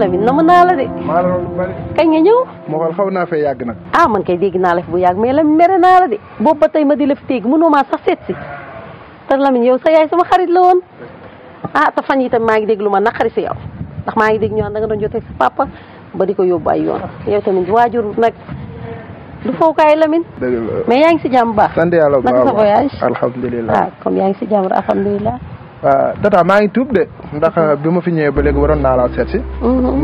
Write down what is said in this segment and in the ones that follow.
Lamine namm naa la de. maa la lu bari. kañ nga ñëw. moo xool xaw naa fee yàgg nag. ah man kay dégg naa la fi bu yàgg mais Lamine mere naa la de boobu ba tey ma di la fi téeg mënoo maa sax seet si te Lamine yow sa yaay sama xarit la woon ah te fan yi tamit maa ngi dégg lu ma naqari si yow ndax maa ngi dégg ñu da nga doon jotee sa papa ba di ko yóbbu ay yoon yow tamit waajur nag du fowkaay Lamine. dëgg la mais yaa ngi si jàmm baax. sant yàlla bu baax naka sa voyage. alhamdulilah ah comme yaa ngi si jàmm alhamdulilah. waaw Tata maa ngi tuub de ndax bi ma fi ñëwee ba léegi waroon naa laa seet si.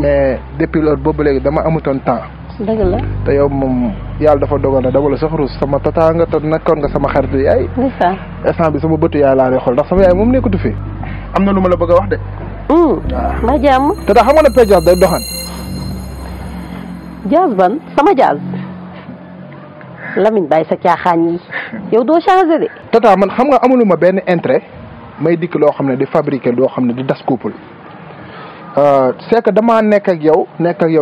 mais depuis loolu boobu léegi dama amutoon temps. dëgg la. te yow moom yàlla dafa dogal na dama la sax ruus sama tata nga te nekkoon nga sama xarit yaay. ndeysaan. instant bi sama bëtu yaay laa lay xool ndax sama yaay moom nekkatu fi. am na lu ma la bëgg a wax de. waaw ma jàmm. Tata xam nga ne Pédias day doxaan. jaaz ban sama jaaz. Lamine bàyyi sa caaxaan yi yow doo changé de. Tata man xam nga amuluma benn intérêt may dikk loo xam ne di fabriquer loo xam ne di das couple c'est que damaa nekk ak yow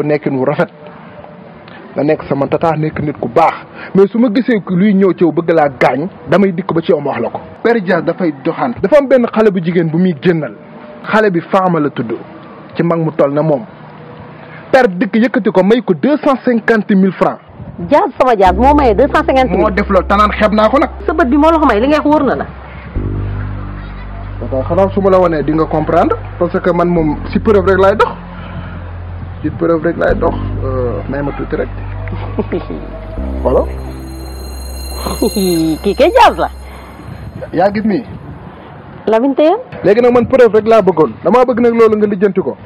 nekkin wu rafet nga nekk sama tata nekk nit ku baax mais su ma gisee luy ñëw ci yow bëgg laa gaañ damay dikk ba ci yow ma wax la ko. Pédias dafay doxaan. dafa am benn xale bu jigéen bu muy génnal xale bi Fama la tudd ci mag mu toll na moom père dikk yëkkati ko may ko 250 000 francs. jaaz sama jaaz moo maye 250 000. moo def loolu tanaan xeeb naa ko nag. sa bët bi moo la ko may li ngay wax wóor na la. d'accord xanaa su ma la wanee di nga comprendre parce que man moom si preuve rek laay dox si preuve rek laay dox may ma tuuti rek voilà. kii kay jaaz la. yaa gis nii. Lamine teyam. léegi nag man preuve rek laa bëggoon damaa bëgg nag loolu nga lijjanti ko.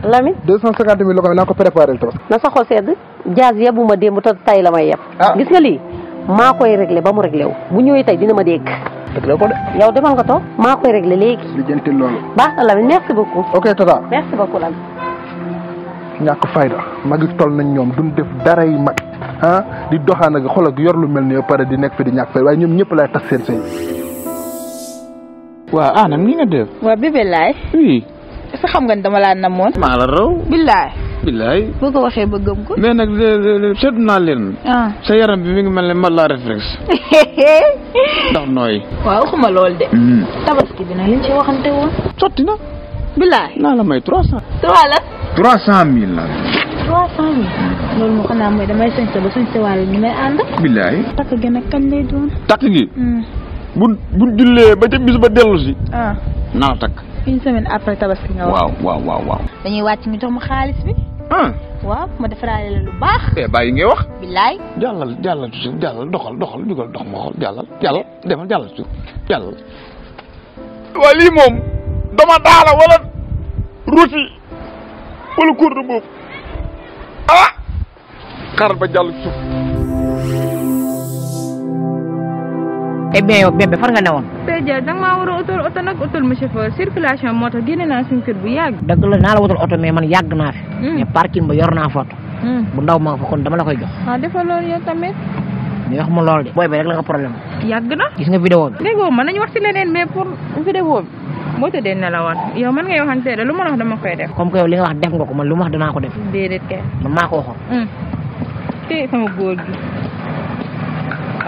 Lamine. 250 000 la ko naa ko préparé le tos. na sa xol sedd jaaz yebu ma démb te tay la may yeb. gis nga lii maa koy réglé ba mu réglé wu bu ñëwee tey dina ma dégg. dëgg la ko de. yow demal nga toog maa koy réglé léegi. lijjanti loolu. baax na Lamine merci beaucoup. ok Tata. merci beaucoup Lamine. ñàkk fayda mag yi toll nañ ñoom duñ def dara yi mag di doxaan ak xol ak yor lu mel ni ba pare di nekk fi di ñàkk fayda waaye ñoom ñëpp laay tax seen sëy. waaw anam ni nga def. waaw bébé laay. oui. est-ce que xam nga ni dama laa namoon. maa la raw. billaay. billaay. boo ko waxee ba gëm ko. mais nag seetlu naa leen. sa yaram bi mi ngi mel ne man laa réflexe. ndax nooy. waaw waxuma lool de. tabaski bi nag liñ ci waxante woon. sotti na. billaay. naa la may 300. 3 la. 300 000 la. 300 000. loolu moo xam naa mooy damay sañse ba sañse wàll ñu may ànd. billaay. takk gi nag kañ lay doon. takk gi. bu jullee ba ca bis ba dellu si. naa takk. une semaine après tabaski nga wax. waaw. dañuy wàcc ñu jox ma xaalis bi. waaw ma defaraale la lu baax. bàyyi ngay wax. billaay. jàllal ci suuf jàllal doxal jugal dox ma xool jàllal demal jàllal ci suuf jàllal. waaye lii moom dama daala wala ruusi wala kurdu boobu xaaral ba jàll ci suuf. eh bien yow bébé fan nga newoon. Pédias da nga maa war a utal oto nag utal ma chauffeur circulation moo tax génne naa suñu kër bu yàgg. dëgg la naa la wutal oto mais man yàgg naa fi. mais parking ba yor naa fa oto. bu ndaw maa fa kon dama la koy jox. defal loolu yow tamit. mais wax ma loolu de. booy bi rek la nga problème. yàgg na. gis nga vidéo bi. déggoo ma nañu wax ci leneen mais pour vidéo bi boo tëddee nelawoon yow man ngay waxante de lu ma wax dama koy def. comme que yow li nga wax def nga ko man lu ma wax danaa ko def. déedéet kay. man maa ko waxoon. te sama góor gi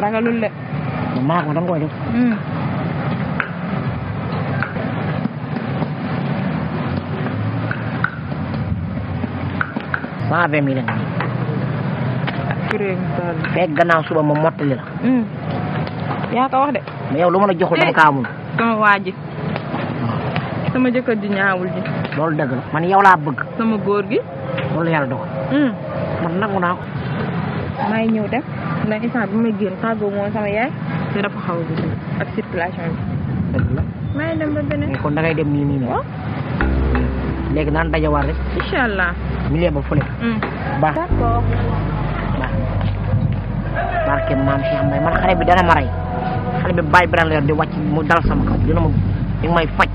ragalul de. man maa ko da nga koy def. 120 000 fekk gannaaw suba ma mottali la. yaa ko wax de. mais yow lu ma la joxul dama kaa amul. sama waa ji sama jëkkër ji ñaawul ji. loolu dëgg la man yow laa bëgg. sama góor gi. loolu yàlla dogal. man nangu naa ko. maa ngi ñëw dem ndax instant bi may génn tàggoo moom sama yaay te dafa xaw a gis ak circulation bi. dëgg la. maa ngi dem ba beneen. kon da ngay dem nii waaw. léegi naan dajawaat rek. incha allah. milieu ba fële. baax d'accord. baax barke maam Cheikh Mbaye man xale bi dana ma rey xale bi bàyyi biran leer di wàcc mu dal sama kaw dina ma di may faj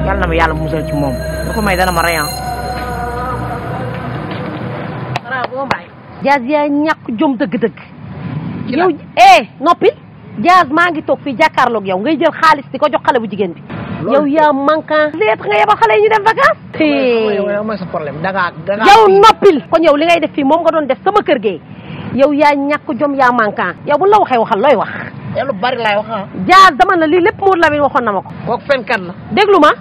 yàlla na ma yàlla musal ci moom lu ko may dana ma rey bravo Mbaye. Diaz yaa ñàkk jom dëgg-dëgg. yow noppi. Diaz maa ngi toog fii jàkkaarloog yow ngay jël xaalis di ko jox xale bu jigéen bi. yow yaa manquant. léegi nga yebal xale yi ñu dem vacances. yow mooy sa problème dangaa yow noppil kon yow li ngay def fii moom nga doon def sama kër gee yow yaa ñàkk jom yaa manquant yow bu la waxee waxal looy wax. yow lu bari laay wax Diaz dama na lii lépp Modou Lamine waxoon na ma ko. kooku fenkat la. déglu ma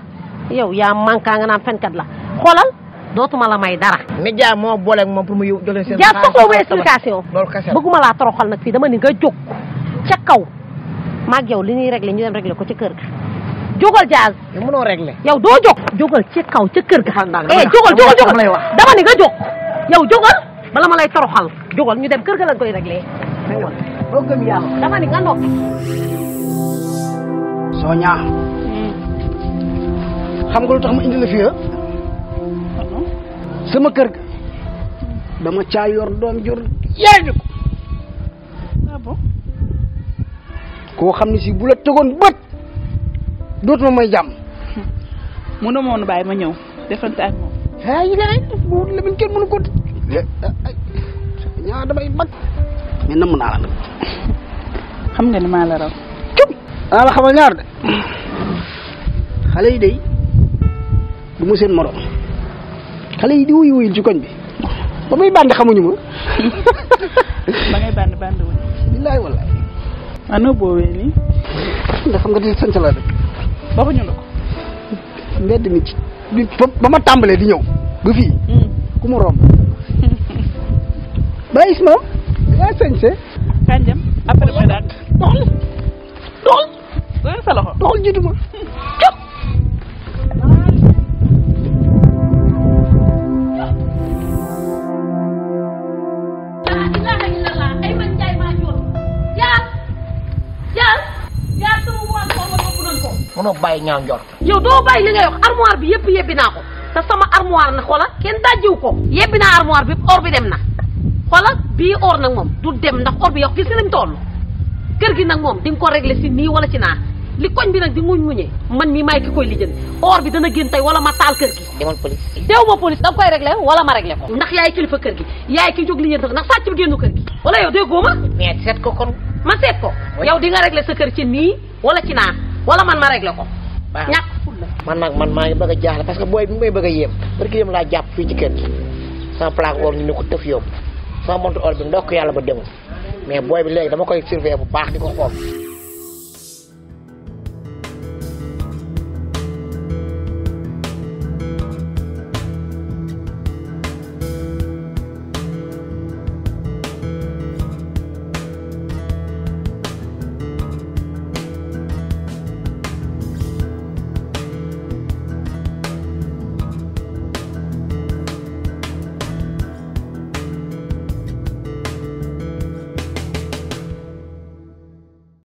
yow yaa manquant nga naan fenkat la xoolal dootuma la may dara. média moo boole ak moom pour mu jox leen seen. jaar soxla explication. loolu kese bëgguma laa toroxal nag fii dama ni nga jóg ca kaw maag yow li ñuy réglé ñu dem réglé ko ca kër ga. jógal Diaz. yow mënoo réglé. yow doo jóg. jógal ci kaw ca kër ga. jógal dama ni nga jóg. yow jógal bala ma lay toroxal jógal ñu dem kër ga lañ koy réglé. boo gëm yàlla dama ni nga noppi. Sonia. xam nga lu tax ma indi la fii sama kër ga dama caa yor doom jur yaay bi ko. ah bon. koo xam ne si bu la tegoon bët dootuma may jàmm. mënoo ma woon bàyyi ma ñëw defante ak moom. ah yi lay bu Lamine kenn mënu ko. ñaa damay mag. mais namm naa la nag. xam nga ni maa la raw. ah la xamal ñaar de xale yi de du ma seen morom xale yi di wuyu wuyu ci koñ bi ba muy bandi xamuñu ma. ba ngay bandi wuñ. billaay wallaay. ah noo boobee nii. ndax xam nga di sant la rek. waxuñu la ko. mbedd mi ci ba ma tàmbalee di ñëw ba fii. ku mu romb. ba Isma. yaa sañse. kañ dem après ma daal. doxal sa loxo. doxal jiitu ma. mënoo bàyyi ñaaw njort. yow doo bàyyi li ngay wax armoire bi yëpp yebbi naa ko te sama armoire na xoola kenn dajjiw ko yebbi naa armoire bi or bi dem na xoola bii or nag moom du dem ndax or bi yow gis nga lañ toll kër gi nag moom di nga ko réglé si nii wala ci naa li koñ bi nag di muñ muñee man mii maay ki koy lijjanti or bi dana génn tey wala ma taal kër gi. demal police. dew ma police da nga koy réglé wala ma réglé ko ndax yaay kilifa kër gi yaay ki jóg lijjanti ndax sàcc bi génnu kër gi wala yow déggoo ma. mais seet ko kon. ma seet ko yow di nga réglé sa kër ci nii wala ci naa wala man ma réglé ko. ñàkk ful la man nag maa ngi bëgg a jaaxle parce que booy bi may bëgg a yéem parce que yéem laa jàpp fii ci kër gi sama plaque or ñu ne ko tëf yóbbu sama montre or bi ndokk yàlla ba demul mais booy bi léegi dama koy surveiller bu baax di ko xool